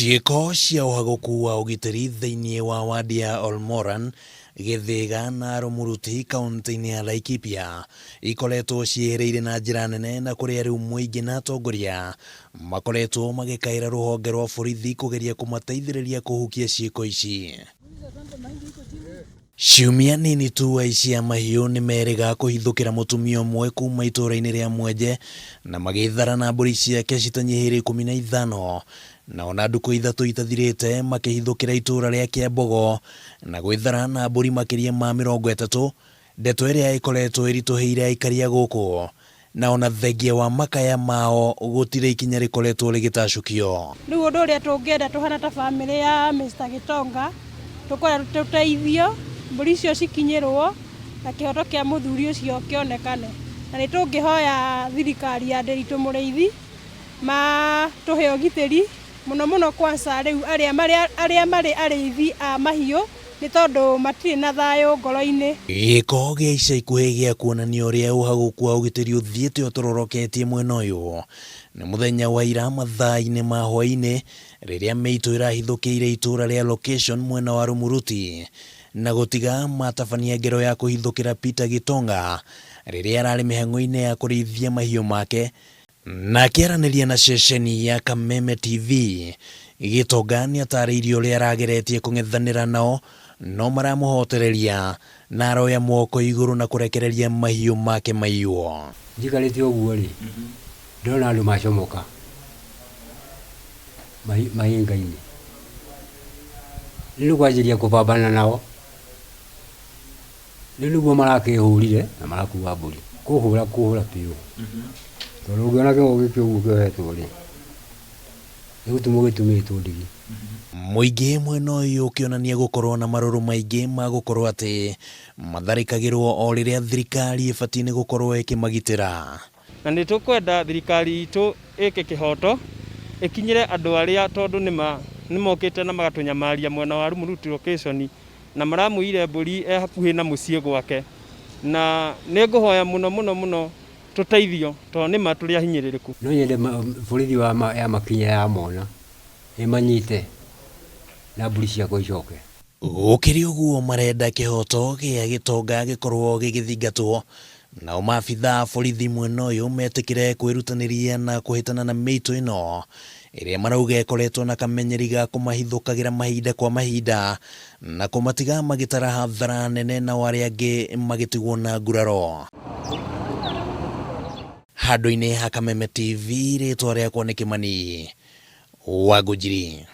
Ciĩko cia ũhagũku wa ũgitĩri thĩinĩ wa wadi ya Olmoran, Gĩthĩga na Rũmuruti kauntĩ-inĩ ya Laikipia ikoretwo ciĩhĩrĩire na njĩra nene na kũrĩa rĩu mũingĩ na atongoria makoretwo magĩkaĩra rũhonge rwa borithi kũgeria kũmateithĩrĩria kũhukia ciĩko ici. Ciumia nini tu aici a mahiũ nĩ merĩga kũhithũkĩra mũtumia ũmwe kuma itũũra-inĩ rĩa Mwenje na magĩthara na mbũri ciake citanyihĩire 15 na ona ndukũ ithatũ itathirĩte makĩhithũkĩra itũũra rĩa Kĩambogo na gwĩthara na mbũri makĩria ma 30, ndeto ĩrĩa ĩkoretwo ĩritũhĩire aikari a gũkũ na ona thengia wa makaya mao gũtirĩ ikinya rĩkoretwo rĩgĩtacũkio. Rĩu ũndũ ũrĩa tũngĩenda tũhana ta bamĩrĩ ya Mr Gĩtonga, tũkwenda tũteithio, mbũri icio cikinyĩrwo na kĩhoto kĩa mũthuri ũcio kĩonekane. Na nĩ tũngĩhoya thirikari ya Ndĩritũ Mũrĩithi matũhe ũgitĩri mũno mũno kwanza rĩu arĩa marĩ arĩa marĩ arĩithi a mahiũ nĩ tondũ matirĩ na thayũ ngoro-inĩ. Gĩko gĩa ica ikuhĩ gĩa kuonania ũrĩa ũhagũku wa ũgitĩri ũthiĩte ũtororoketie mwena ũyũ nĩ mũthenya wa ira mathaa-inĩ ma hwaĩ-inĩ rĩrĩa mĩitũ ĩrahithũkĩire itũũra rĩa Location mwena wa Rumuruti na gũtiga matabania ngero ya kũhithũkĩra Peter Gitonga rĩrĩa ararĩ mĩhang'o-inĩ ya kũrĩithia mahiũ make. Na akĩaranĩria na ceceni ya Kameme TV, Gĩtonga nĩatarĩirie ũrĩa arageretie kũng'ethanĩra nao no maramũhotereria na aroya moko igũrũ na kũrekereria mahiũ make maiywo. Njikarĩte ũguo-rĩ, ndĩrona andũ macomoka mahinga-inĩ. Rĩu nĩ kwanjĩrĩria kũbambana nao. Rĩu nĩguo marakĩhũrire na marakua mbũri. Kũhũra kũhũra biũ. Tondũ ũngĩona kĩongo gĩkĩ ũguo kĩohetwo rĩ, nĩ gũtumwo gĩtumĩtwo ndigi. Mũingĩ mwena ũyũ ũkĩonania gũkorwo na marũrũ maingĩ ma gũkorwo atĩ matharĩkagĩrwo o rĩrĩa thirikari ĩbatiĩ nĩ gũkorwo ĩkĩmagitĩra. Na nĩ tũkwenda thirikari itũ ĩke kĩhoto, ĩkinyĩre andũ arĩa tondũ nĩma nĩmokĩte na magatũnyamaria mwena wa Rumuruti location na maramũiyire mbũri e hakuhĩ na mũciĩ gwake. Na nĩ ngũhoya mũno mũno mũno tũteithio tondũ nĩma tũrĩ ahinyĩrĩrĩku. No nyende borithi ya makinya yamona ĩmanyite na mbũri ciakwa icoke. Gũkĩrĩ ũguo marenda kĩhoto gĩa gĩtonga gĩkorwo gĩgĩthingatwo, nao maabitha a borithi mwena ũyũ metĩkĩre kwĩrutanĩria na kũhĩtana na mĩitũ ĩno ĩrĩa marauga ĩkoretwo na kamenyeri ga kũmahithũkagĩra mahinda kwa mahinda na kũmatiga magĩtara hathara nene nao arĩa angĩ magĩtigwo na nguraro. Handũ-inĩ ha Kameme TV, rĩtwa rĩakwa nĩ Kĩmani Wangũnjiri.